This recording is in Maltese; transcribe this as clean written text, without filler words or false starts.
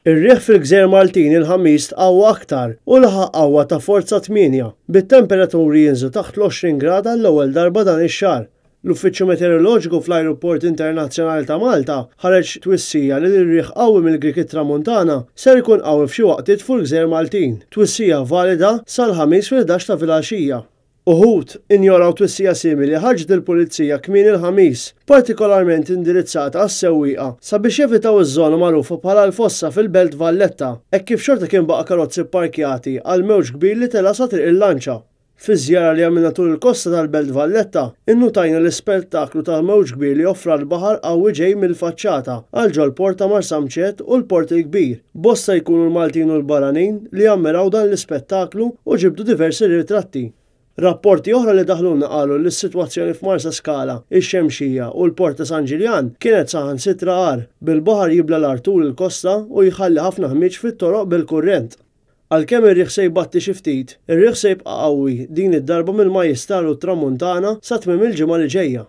Ir-riħ fil-gżejjer Maltin il-Ħamis tqawwa aktar u laħaq qawwa ta' forza tmienja, bit-temperaturi jinżlu taħt l-20 grad għall-ewwel darba dan ix-xahar. L-Uffiċċju Meteoroloġiku fl-Ajruport Internazzjonali ta' Malta ħareġ twissija li r-riħ qawwi mill-Grieg it-Tramuntana ser ikun qawwi f'xi waqtiet fuq il-gżejjer Maltin, twissija valida sal-Ħamis fil-ħdax ta' filgħaxija. Uħud injoraw twissija simili ħarġet il-Pulizija kmieni l-Ħamis, partikolarment indirizzata għas-sewwieqa sabiex jevitaw iż-żona magħrufa bħala l-Fossa fil-Belt Valletta, hekk kif xorta kien baqa' karozzi pparkjati għal mewġ kbir li tela' sa Triq il-Lanċa. Fi żjara li għamilna tul il-kosta tal-Belt Valletta, innutajna l-ispettaklu ta' mewġ kbir li offra l-baħar qawwi ġej mill-faċċata għal ġol-Port ta' Marsamxett u l-Port il-Kbir. Bosta jkunu l-Maltin u l-barranin li ammiraw dan l-ispettaklu u ġibdu diversi ritratti. Rapporti oħra li daħlulna qalu li s-sitwazzjoni f'Marsaskala, ix-Xemxija u l-Port ta' San Ġiljan kienet saħansitra agħar, bil-baħar jibla' l-art tul il-kosta u jħalli ħafna ħmieġ fit-toroq bil-kurrent. Għalkemm ir-riħ se jbatti xi ftit, ir-riħ se jibqa' qawwi din id-darba mill-Majjistral u t-Tramuntana sa tmiem il-ġimgħa li ġejja.